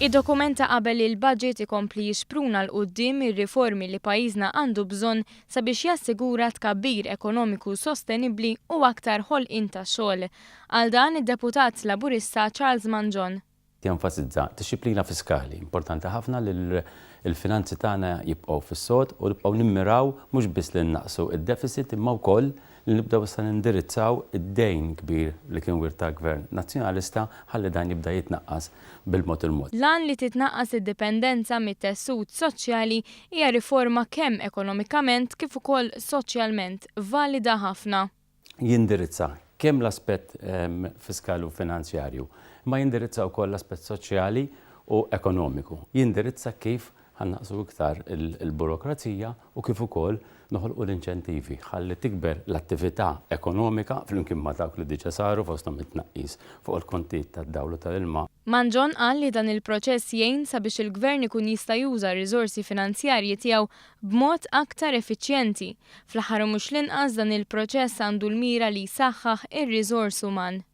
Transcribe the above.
Id-dokument ta' qabel il-budget ikompli jixpruna 'l quddiem ir-riformi li pajjiżna għandu bżonn sabiex jassigura tkabbir ekonomiku sostenibbli u aktar ħolqien ta' xogħol. Qal dan id-Deputat Laburista Charles Mangion. Jenfasizza dixxiplina fiskali. Importanti ħafna li l-finanzi tagħna jibqgħu fis-sod u nibqgħu nimmiraw mhux biss li nnaqqsu d-deficit imma wkoll li nibdew issa nindirizzaw id-dejn kbir li kien wirt tal-Gvern Nazzjonalista ħalli dan jibda jitnaqqas bil-mod il-mod. L-għan li titnaqqas id-dipendenza mit-tessut soċjali hija riforma kemm ekonomikament kif ukoll soċjalment valida ħafna. Jindirizza kemm l-aspett fiskali u finanzjarju, imma jindirizza wkoll l-aspett soċjali u ekonomiku. Jindirizza kif ħa nnaqqsu iktar il-burokrazija u kif ukoll noħolqu l-inċentivi ħalli tikber l-attività ekonomika flimkien ma' dawk li diġà saru fosthom it-tnaqqis fuq il-kontijiet tad-dawl u tal-ilma. Mangion qal li dan il-proċess jgħin sabiex il-Gvern ikun jista' juża r-riżorsi finanzjarji tiegħu b'mod aktar effiċjenti. Fl-aħħar u mhux l-inqas dan il-proċess għandu l-mira li jsaħħaħ ir-riżors uman.